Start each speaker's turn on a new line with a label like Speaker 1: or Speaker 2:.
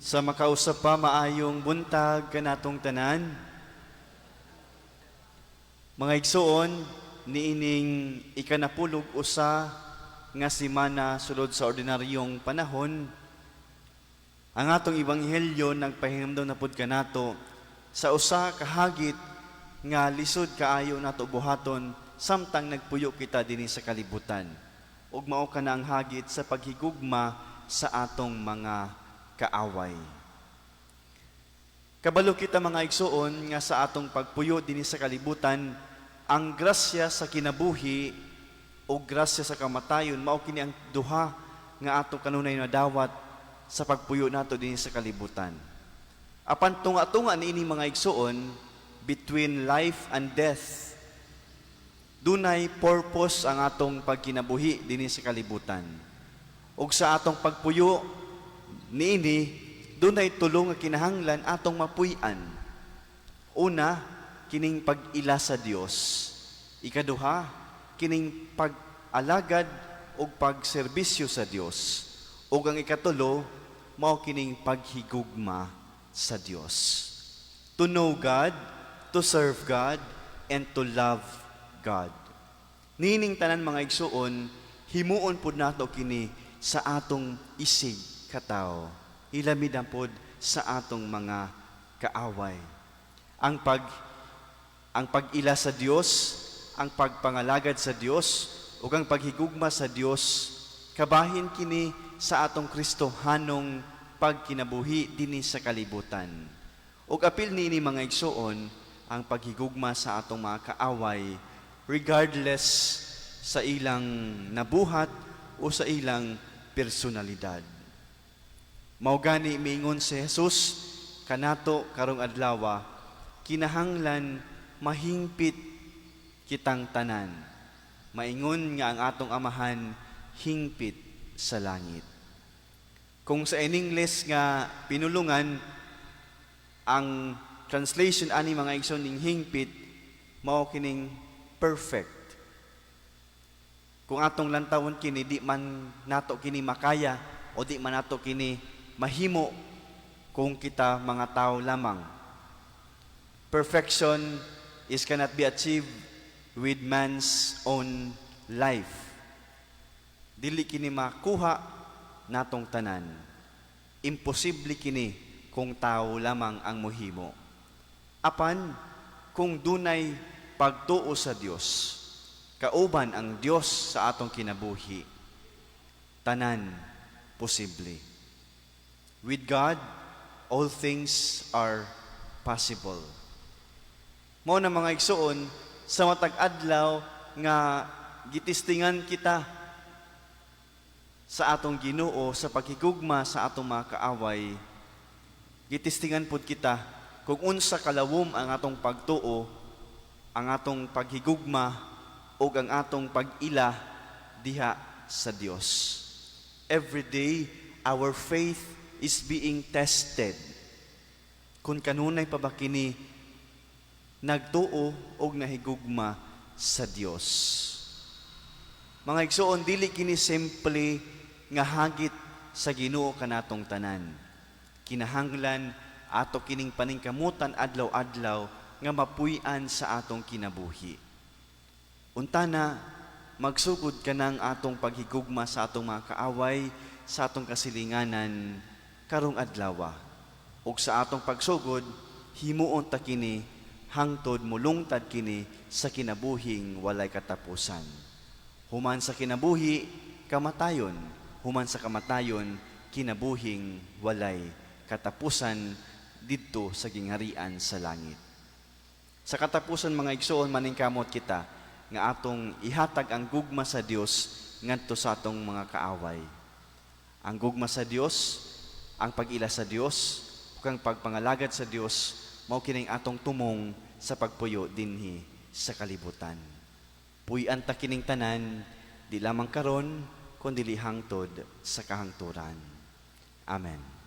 Speaker 1: Sa makausap pa, maayong buntag kanatong tanan. Mga igsuon, niining ikanapulog usa nga semana sulod sa ordinaryong panahon, ang atong ebanghelyo nagpahinumdom na pud kanato sa usa ka hagit nga lisod kaayo nato buhaton samtang nagpuyo kita dinhi sa kalibutan. Ug mao kana ang hagit sa paghigugma sa atong mga kaaway. Kabalo kita, mga igsuon, nga sa atong pagpuyo dinhi sa kalibutan, ang grasya sa kinabuhi o grasya sa kamatayon mao kini ang duha nga ato kanunay nadawat sa pagpuyo nato dinhi sa kalibutan. Apan tunga-tunga niini, mga igsuon, between life and death, dunay purpose ang atong pagkinabuhi dinhi sa kalibutan. Ug sa atong pagpuyo niini, dunay tulo nga kinahanglan atong mapuy-an. Una, kining pag-ila sa Dios. Ikaduha, kining pag-alagad ug pagserbisyo sa Dios. Ug ang ikatulo, mao kining paghigugma sa Dios. To know God, to serve God, and to love God. Nining tanan, mga igsuon, himuon pud nato kini sa atong isig katawo. Ilabi na pod sa atong mga kaaway. Ang pag-ila sa Dios, ang pagpangalagad sa Dios, ug ang paghigugma sa Dios, kabahin kini sa atong Kristohanong pagkinabuhi dinhi sa kalibutan. Ug apil niini, mga igsuon, ang paghigugma sa atong mga kaaway regardless sa ilang nabuhat o sa ilang personalidad. Mao gani miingon si Jesus kanato karong adlaw, kinahanglan mahingpit kitang tanan. Maingon nga ang atong Amahan hingpit sa langit. Kung sa in English nga pinulungan, ang translation ani, mga igsoon, ning hingpit mao kining perfect. Kung atong lantawon kini, di man nato kini makaya o di man nato kini mahimo kung kita mga tao lamang. Perfection is cannot be achieved with man's own life. Dili kini makuha natong tanan. Imposible kini kung tao lamang ang mohimo. Apan kung dunay pagtuo sa Dios, kauban ang Dios sa atong kinabuhi, tanan posible. With God, all things are possible. Mao na, mga igsuon, sa matag adlaw nga gitistingan kita sa atong Ginoo sa paghigugma sa atong mga kaaway, gitistingan pud kita kung unsa kalawom ang atong pagtuo, ang atong paghigugma ug ang atong pag-ila diha sa Dios. Every day our faith is being tested. Kung kanunay pa ba kini nagtuo og nahigugma sa Dios. Mga igsuon, dili kini simple nga hagit sa Ginoo kanatong tanan. Kinahanglan ato kining paningkamutan adlaw-adlaw nga mapuy-an sa atong kinabuhi. Untana magsugod kanang atong paghigugma sa atong mga kaaway, sa atong kasilinganan karong adlaw. Ug sa atong pagsugod, himuon ta kini hangtod mulungtad kini sa kinabuhing walay katapusan. Human sa kinabuhi, kamatayon. Human sa kamatayon, kinabuhing walay katapusan didto sa gingharian sa langit. Sa katapusan, mga igsuon, maningkamot kita nga atong ihatag ang gugma sa Dios ngadto sa atong mga kaaway. Ang gugma sa Dios, ang pag-ila sa Dios, ug ang pagpangalagad sa Dios mao kining atong tumong sa pagpuyo dinhi sa kalibutan. Puy-an ta kining tanan, di lamang karon kundi hangtod sa kahangturan. Amen.